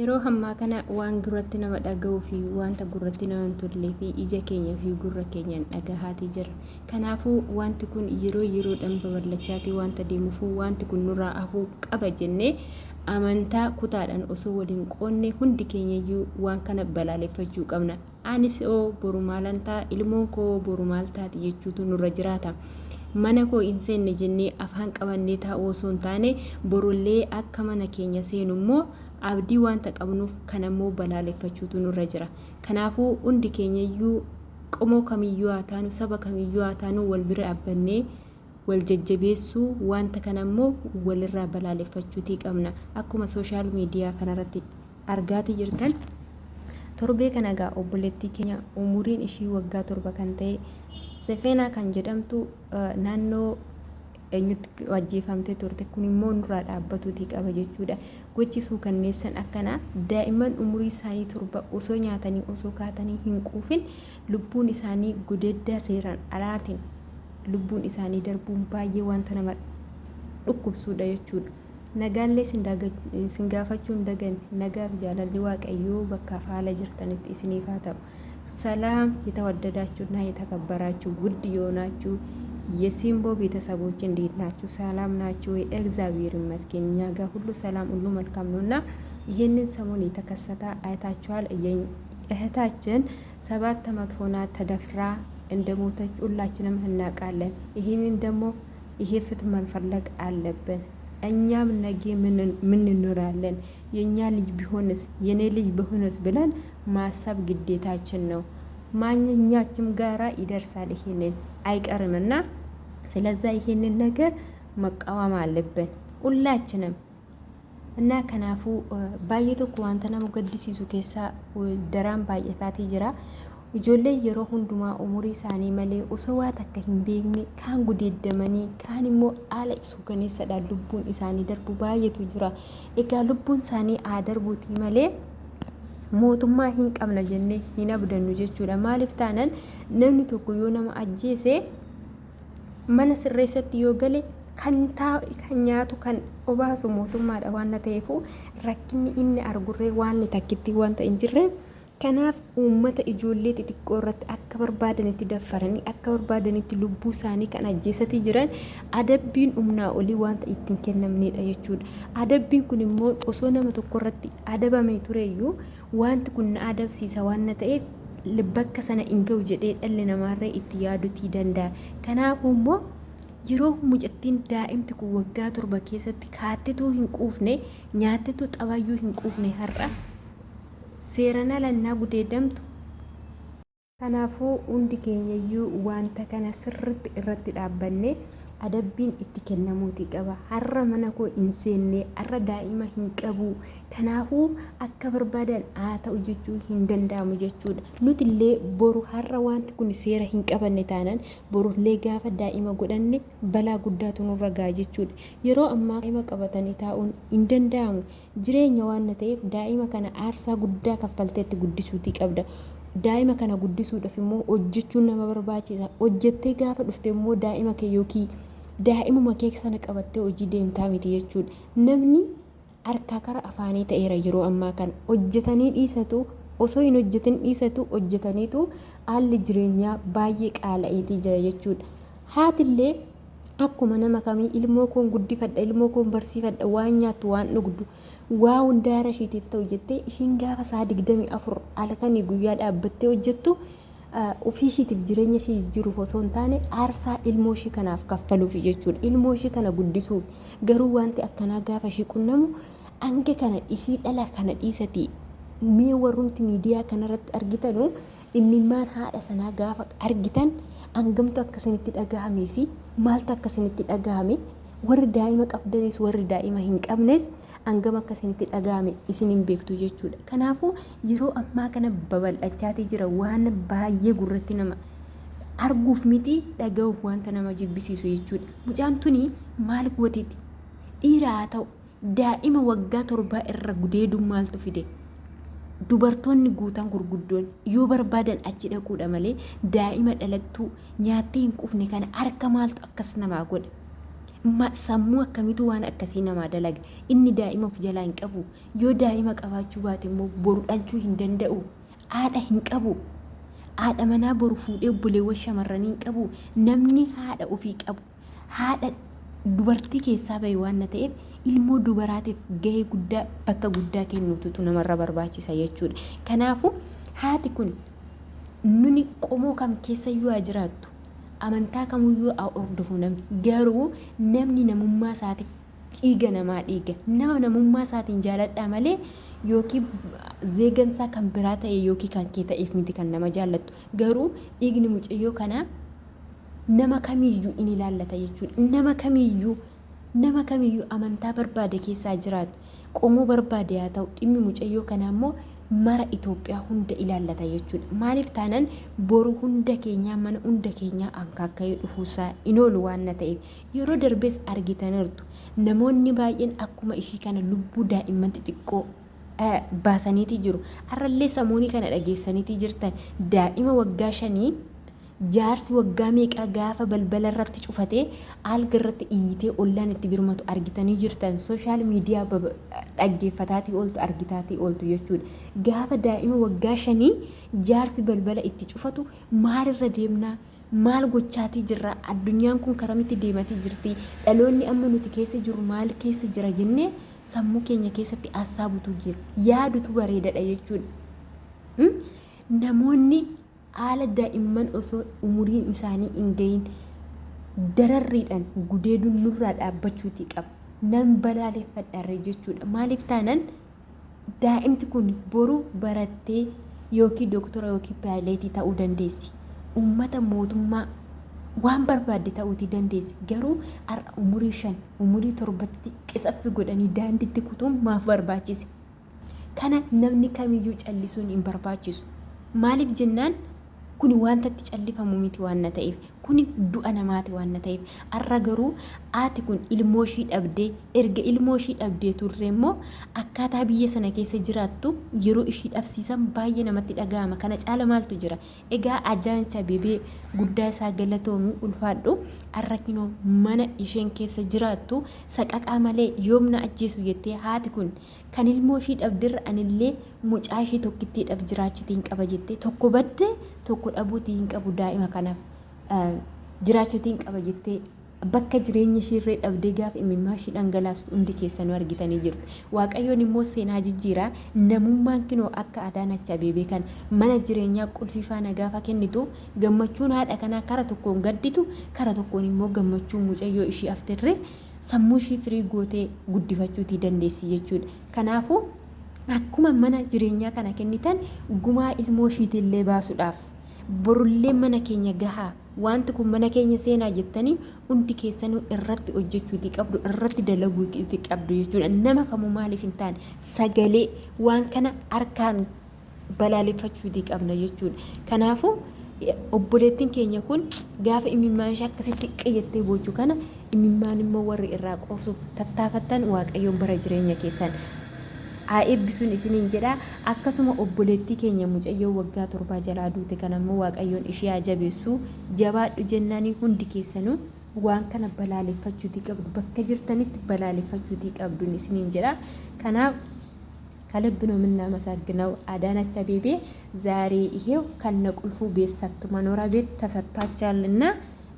Yeroo hammaa kana waan gurratti nama dhaga'uu fi wanta gurratti nama hin tollee fi ija keenya fi gurra keenyaan dhagahaatii jirra. Kanaafuu wanti kun yeroo yeroodhaan babal'achaatii wanta deemuufuu wanti kun nurraa hafuu qaba jennee amantaa kutaadhaan osoo waliin qoonne hundi keenyayyuu waan kana balaaleffachuu qabna. Anis hoo boru maalan ta'a, ilmoon koo hoo boru maal taati jechuutu nurra jiraata. Mana koo hin seenne jennee afaan qabannee taa'uu osoo hin taane borullee akka mana keenya seenu immoo abdii wanta qabnuuf kana immoo balaaleffachuutu nurra jira. Kanaafuu hundi keenyayyuu qomoo kamiyyuu haa taanu, saba kamiyyuu haa taanu wal bira dhaabbannee wal jajjabeessuu wanta kana immoo walirraa balaaleffachuutii qabna. Akkuma sooshaal miidiyaa kanarratti argaatii jirtan torbee kana egaa obboleettii keenya umuriin ishii waggaa 7 kan ta'e Sefeenaa kan jedhamtu naannoo eenyutti ajjeefamtee turte kun immoo nurraa dhaabbatuutii qaba jechuudha. Gochi suukanneessan akkanaa daa'imman umurii isaanii 7 osoo nyaatanii osoo kaatanii hin quufin lubbuun isaanii gudeeddaa seeraan alaatiin lubbuun isaanii darbuun baay'ee wanta nama dhukkubsuudha jechuudha. Nagaallee sin gaafachuu hin daganne. Nagaaf jaalalli Waaqayyoo bakkaaf haala jirtanitti isiniif haa ta'u. ሰላም የተወደዳችሁና የተከበራችሁ ውድ የሆናችሁ የሲምቦ ቤተሰቦች እንዴት ናችሁ? ሰላም ናችሁ ወይ? እግዚአብሔር ይመስገን እኛ ጋር ሁሉ ሰላም፣ ሁሉ መልካም ነው። እና ይህንን ሰሞን የተከሰተ አይታችኋል። እህታችን 7 ዓመት ሆና ተደፍራ እንደሞተች ሁላችንም እናውቃለን። ይህንን ደግሞ ይሄ ፍትህ መፈለግ አለብን። እኛም ነገ ምን እንኖራለን፣ የእኛ ልጅ ቢሆንስ፣ የኔ ልጅ ቢሆንስ ብለን ማሰብ ግዴታችን ነው። ማንኛችም ጋራ ይደርሳል፣ ይሄንን አይቀርምና ስለዛ ይሄንን ነገር መቃወም አለብን ሁላችንም። እና kanaafuu baay'ee tokko wanta nama gaddisiisu keessaa daraan baay'ataatii jira. Ijoolleen yeroo hundumaa umurii isaanii malee osoo waa takka hin beekne kaan gudeeddamanii kaan immoo haala suukaneessadhaan lubbuun isaanii darbu baay'eetu jira. Egaa lubbuun isaanii haa darbuutii malee mootummaa hin qabna jennee hin abdannu jechuudha. Maaliif taanan namni tokko yoo nama ajjeese mana sirreessatti yoo gale kan kan nyaatu kan obaasu mootummaadha waan ta'eefu rakkinni inni argurree waan takkitti wanta hin jirre. Kanaaf uummata ijoollee xixiqqoo irratti akka barbaadanitti daffaranii akka barbaadanitti lubbuu isaanii kan ajjeesatii jiran adabbiin humnaa olii wanta ittiin kennamnedha jechuudha. Adabbiin kun immoo osoo nama tokko irratti adabamee tureyyuu wanti kun na adabsiisa waan ta'eef bakka sana hin ga'u jedhee dhalli namaarree itti yaaduutii danda'a. Kanaafuu immoo yeroo mucattiin daa'imti kun waggaa 7 keessatti kaattetuu hin quufne nyaattetuu xabayyuu hin quufne har'a seeran alannaa gudeedamtu. Kanaafuu hundi keenyayyuu wanta kana sirriitti irratti dhaabbanne adabbiin itti kennamuutii qaba. Har'a mana koo hin seenne, har'a daa'ima hin qabu. Kanaafuu akka barbaadan haa ta'u jechuu hin danda'amu jechuudha. Nuti illee boru har'a wanti kun seera hin qabanne taanaan borullee gaafa daa'ima godhanne balaa guddaatu nurra ga'a jechuudha. Yeroo ammaa daa'ima qabatanii taa'uun hin danda'amu. Jireenya waan ta'eef daa'ima kana aarsaa guddaa kaffalteetti guddisuutii qabda. Daa'ima kana guddisuudhaaf immoo hojjechuun nama barbaachisa. Hojjettee gaafa dhufte immoo daa'ima kee yookiin daa'imuma kee sana qabattee hojii deemtaa miti jechuudha. Namni harkaa kara afaanii ta'eera yeroo ammaa kana. Hojjetanii dhiisatu osoo hin hojjetin dhiisatu hojjetaniitu haalli jireenyaa baay'ee qaala'eetii jira jechuudha. Haatillee akkuma nama kamii ilmoo koon guddifadha, ilmoo koon barsiifadha, waan nyaattu waan dhugdu waa hundaa ishiitiif ta'u jettee ishiin gaafa sa'a 24 halkanii guyyaa dhaabbattee hojjettu ofii ishiitiif jireenya ishii jijjiiruuf osoo hin taane aarsaa ilmoo ishii kanaaf kaffaluuf jechuudha. Ilmoo ishii kana guddisuuf garuu wanti akkanaa gaafa ishii qunnamu hanga kana ishii dhala kana dhiisatii mee warrumti miidiyaa kanarratti argitanu imimmaan haadha sanaa gaafa argitan hangamtu akkasinitti dhagahamee fi maaltu akkasinitti dhagahame warri daa'ima qabdanis warri daa'ima hin qabnes hangam akkasinitti dhagahame isin hin beektu jechuudha. Kanaafuu yeroo ammaa kana babal'achaatii jira waan baay'ee gurratti nama arguuf miti dhaga'uuf wanta nama jibbisiisu jechuudha. Mucaan tuni maal gootiiti? Dhiira haa ta'u daa'ima waggaa 7 irra gudeeduun maaltu fide? Dubartoonni guutaan gurguddoon yoo barbaadan achi dhaquudha malee daa'ima dhalattuu nyaattee hin qufne kana harka maaltu akkas namaa godha? Sammuu akkamiitu waan akkasii namaa dalaga? Inni daa'ima of jalaa hin qabu. Yoo daa'ima qabaachuu baate immoo boru dhalchuu hin danda'u. Haadha hin qabu. Haadha manaa boru fuudhee obboleewwan shamarranii hin qabu. Namni haadha ofii qabu. Haadha dubartii keessaa bahe waan na ta'eef ilmoo dubaraatiif gahee guddaa bakka guddaa kennuututu namarra barbaachisa jechuudha. Kanaafuu haati kun nuni qomoo kam keessayyuu haa jiraattu amantaa kamuyyuu haa hordofu namni garuu namni namummaa isaatiif dhiiga namaa dhiiga nama namummaa isaatiin jaaladhaa malee yookiin zeegansaa kan biraa ta'e yookiin kan kee ta'eef miti kan nama jaallattu garuu dhiigni mucayyoo kanaa nama kamiyyuu in ilaallata jechuudha. Nama kamiyyuu nama kamiyyuu amantaa barbaade keessaa jiraatu qomoo barbaade haa ta'u dhimmi mucayyoo kanaa immoo mara Itoophiyaa hunda ilaallata jechuudha. Maaliif taanaan boru hunda keenyaa mana hunda keenyaa ankaakka'ee dhufuusaa in oolu waan na ta'eef yeroo darbees argitaniirtu namoonni baay'een akkuma ishii kana lubbuu daa'imman xixiqqoo baasaniitii jiru. Har'allee samoonii kana dhageessaniitii jirtan daa'ima waggaa shanii Jaarsi waggaa meeqaa gaafa balbala irratti cufatee alga irratti iyyitee ollaan itti birmatu argitanii jirtan social media dhaggeeffataatii ooltu argitaatii ooltu jechuudha. Gaafa daa'ima waggaa shanii jaarsi balbala itti cufatu maalirra deemnaa? Maal gochaatii jirra? Addunyaan kun karamitti deematii jirti? Dhaloonni amma nuti keessa jirru maal keessa jira jennee sammuu keenya keessatti hassaabutu jira. Yaadutu bareedadha jechuudha. Namoonni Haala daa'imman osoo umuriin isaanii hin gahin dararriidhaan gudeeduun nurraa dhaabbachuutii qaba. Nan balaaleffadhaarre jechuudha. Maaliif taanan daa'imti kun boru barattee yookiin doktora yookiin paayileetii ta'uu dandeessi. Uummata mootummaa waan barbaadde ta'uutii dandeessi. Garuu har'a umurii 5, umurii 7tti qixaffi godhanii daandiitti kutuun maaf barbaachise? Kana namni kamiyyuu callisuun hin barbaachisu. Maaliif jennaan kuni wanta itti callifamu miti waan na ta'eef. Kuni du'a namaati waan na ta'eef. Har'a garuu haati kun ilmoo ishii dhabdee erga ilmoo ishii dhabdee turre immoo akkaataa biyya sana keessa jiraattu yeroo ishii dhabsiisan baay'ee namatti dhaga'ama. Kana caala maaltu jira? Egaa Adaanech Abeebee guddaa isaa galatoomi ulfaadhu. Har'a kinoo mana isheen keessa jiraattu saqaqaa malee yoom na ajjeesu jettee haati kun kan ilmoo ishii dhabderra anillee mucaa ishii tokkittiidhaaf jiraachuutiin qaba jettee tokko badde tokko dhabuutii hin qabu daa'ima kanaaf jiraachuutiin qaba jettee bakka jireenya ishiirree dhabdee gaafa imimmaa ishii dhangalaastu hundi keessanuu argitanii jirtu. Waaqayyoon immoo seenaa jijjiiraa namummaan kinoo akka Adaanach Abeebee kan mana jireenyaa qulfii faana gaafa kennitu gammachuun haadha kanaa kara tokkoon gadditu kara tokkoon immoo gammachuun mucayyoo ishii aftirree sammuu ishii firii gootee guddifachuutii dandeessi jechuudha. Kanaafuu akkuma mana jireenyaa kana kennitan gumaa ilmoo ishiitillee baasuudhaaf borullee mana keenya gahaa wanti kun mana keenya seenaa jettanii hundi keessanuu irratti hojjechuutii qabdu irratti dalaguutii qabdu jechuudha. Nama kamuu maaliif hin taane sagalee waan kana harkaan balaaleffachuutii qabna jechuudha. Kanaafuu obboleettiin keenya kun gaafa imimmaan ishee akkasitti qiyyattee boochu kana imimmaan immoo warri irraa qoorsuuf tattaafattan waaqayyoon bara jireenya keessan haa eebbisuun isiniin jedha. Akkasuma obboleettii keenya mucayyoo waggaa torbaa jalaa duute kana immoo waaqayyoon ishee haa jabeessu jabaadhu jennaanii hundi keessanuu waan kana balaaleffachuutii qabdu bakka jirtanitti balaaleffachuutii qabduun isiniin jedha. Kanaaf ከልብ ነው የምናመሰግነው አዳነች አቤቤ ዛሬ ይሄው ከነቁልፉ ቤት ሰጥቶ መኖሪያ ቤት ተሰጥቷቸዋልና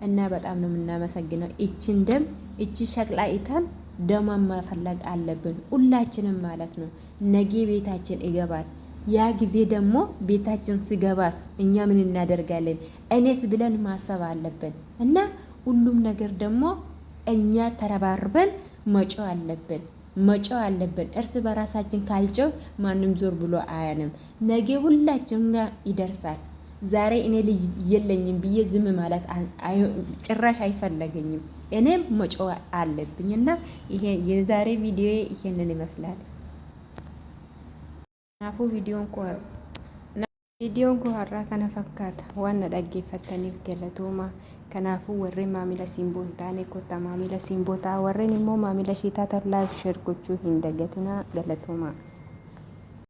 እና በጣም ነው የምናመሰግነው። እችን ደም እቺ ሸቅላ ኢታን ደሟን መፈለግ አለብን ሁላችንም ማለት ነው። ነገ ቤታችን ይገባል። ያ ጊዜ ደግሞ ቤታችን ስገባስ እኛ ምን እናደርጋለን? እኔስ ብለን ማሰብ አለብን እና ሁሉም ነገር ደግሞ እኛ ተረባርበን መጮህ አለብን መጮህ አለብን። እርስ በራሳችን ካልጮህ ማንም ዞር ብሎ አያንም። ነገ ሁላችንም ጋር ይደርሳል። ዛሬ እኔ ልጅ የለኝም ብዬ ዝም ማለት ጭራሽ አይፈለገኝም። እኔም መጮህ አለብኝ እና ይሄ የዛሬ ቪዲዮ ይሄንን ይመስላል። Kanaafuu viidiyoon koo har'aa kana fakkaata. Waan na dhaggeeffattaniif galatoomaa. Kanaafuu warreen maamila Simboo hin taane kottaa maamila Simboo ta'a. Warreen immoo maamila ishee taatan like share gochuu hin dagatinaa. Galatoomaa.